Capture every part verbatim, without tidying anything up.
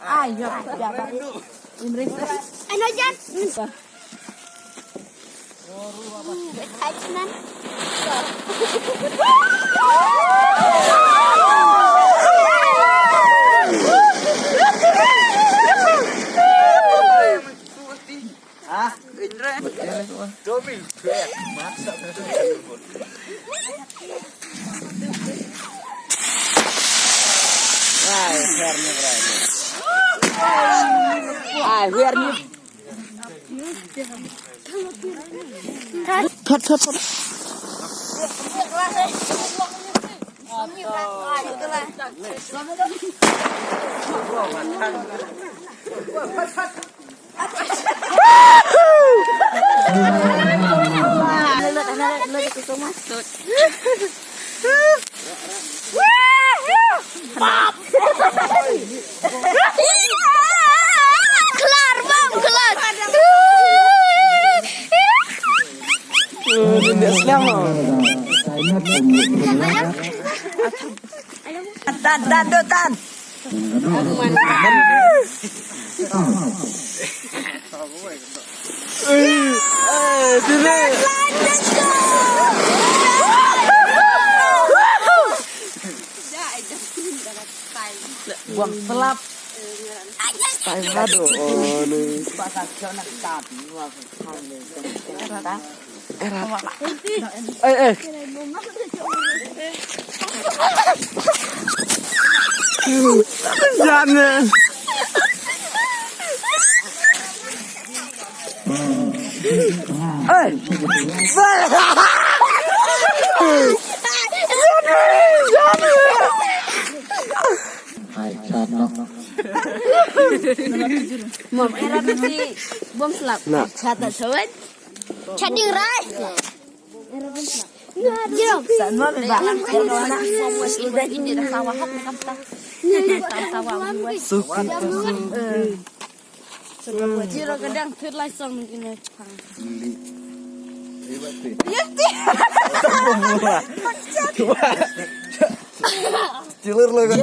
Ayo, ya, Pak. Ano, Jan? Attachment. Ai, huer ni. Ai, huer ni. Thot, thot, thot. Klar, bang, klar. Dia slam. Tan, tan, tu, tan. Eh, sini. Buang selap. Style hado, oh, ni. Eh, eh. Jangan. Eh. Mom, era mesti bom selap. Nah. Chat tak sawat. Chatting right. Jom. Suki. Jiro kadang third light song mungkin. Tilir lo kan.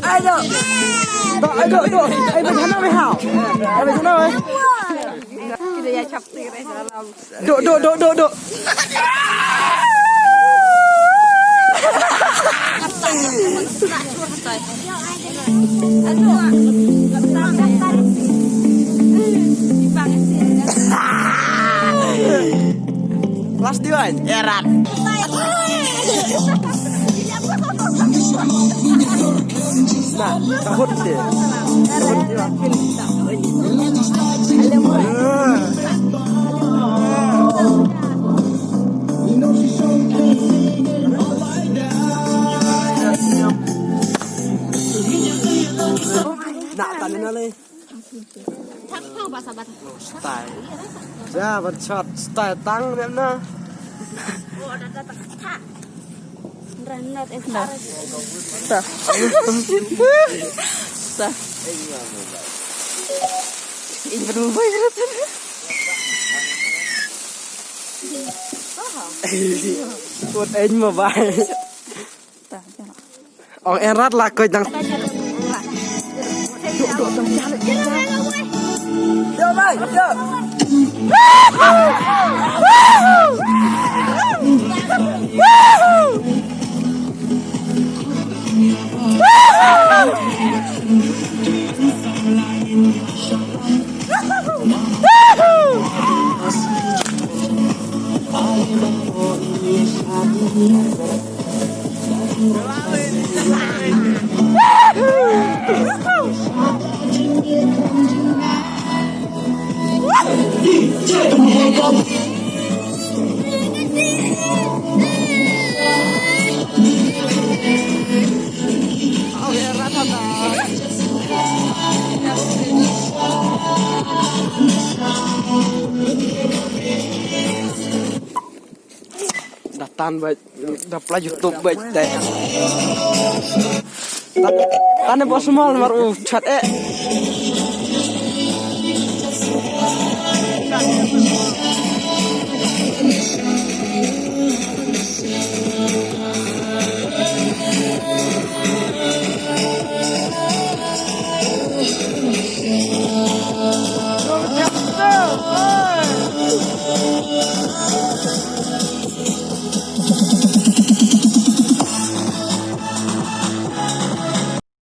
Ai do. Ai do, ai do. Ai ba hana me hao. Ai ba hana me. Kita ya chap tigre salam. Duk, duk, duk, duk, duk. Last one, erat. Nah, takut dia. Takut dia. Nak tanya na le. Style. Ya, ban shot style tang dem na. Sa. Sa. Ing berubah ya. Kot eng ma bai. Ong erat la ko dang. An bait da pla YouTube bait te. Tane bos mal mar u chat eh.